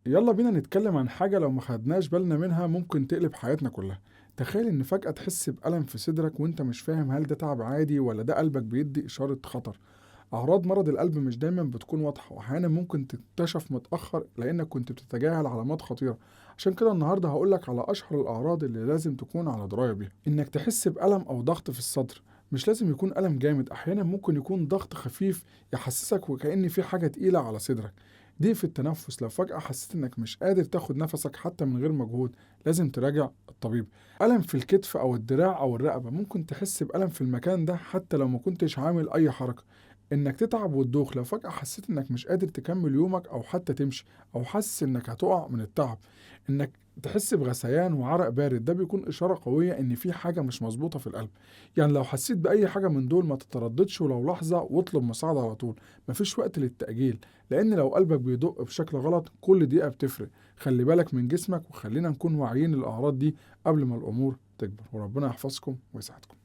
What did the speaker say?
يلا بينا نتكلم عن حاجة لو ما خدناش بالنا منها ممكن تقلب حياتنا كلها. تخيل إن فجأة تحس بألم في صدرك وإنت مش فاهم هل ده تعب عادي ولا ده قلبك بيدي إشارة خطر. أعراض مرض القلب مش دايما بتكون واضحة، وأحيانا ممكن تكتشف متأخر لأنك كنت بتتجاهل علامات خطيرة. عشان كده النهاردة هقولك على أشهر الأعراض اللي لازم تكون على دراية بيها. إنك تحس بألم أو ضغط في الصدر، مش لازم يكون ألم جامد، أحيانا ممكن يكون ضغط خفيف يحسسك وكأن في حاجة تقيلة على صدرك. ضيق في التنفس، لو فجأة حسيت إنك مش قادر تاخد نفسك حتى من غير مجهود لازم تراجع الطبيب. ألم في الكتف أو الدراع أو الرقبة، ممكن تحس بألم في المكان ده حتى لو ما كنتش عامل أي حركة. إنك تتعب وتدوخ، لو فجأة حسيت إنك مش قادر تكمل يومك أو حتى تمشي أو حاسس إنك هتقع من التعب. إنك تحس بغثيان وعرق بارد، ده بيكون إشارة قوية إن في حاجة مش مظبوطة في القلب. يعني لو حسيت بأي حاجة من دول ما تترددش ولو لحظة واطلب مساعدة على طول، مفيش وقت للتأجيل، لأن لو قلبك بيدق بشكل غلط كل دقيقة بتفرق. خلي بالك من جسمك وخلينا نكون واعيين للأعراض دي قبل ما الأمور تكبر، وربنا يحفظكم ويسعدكم.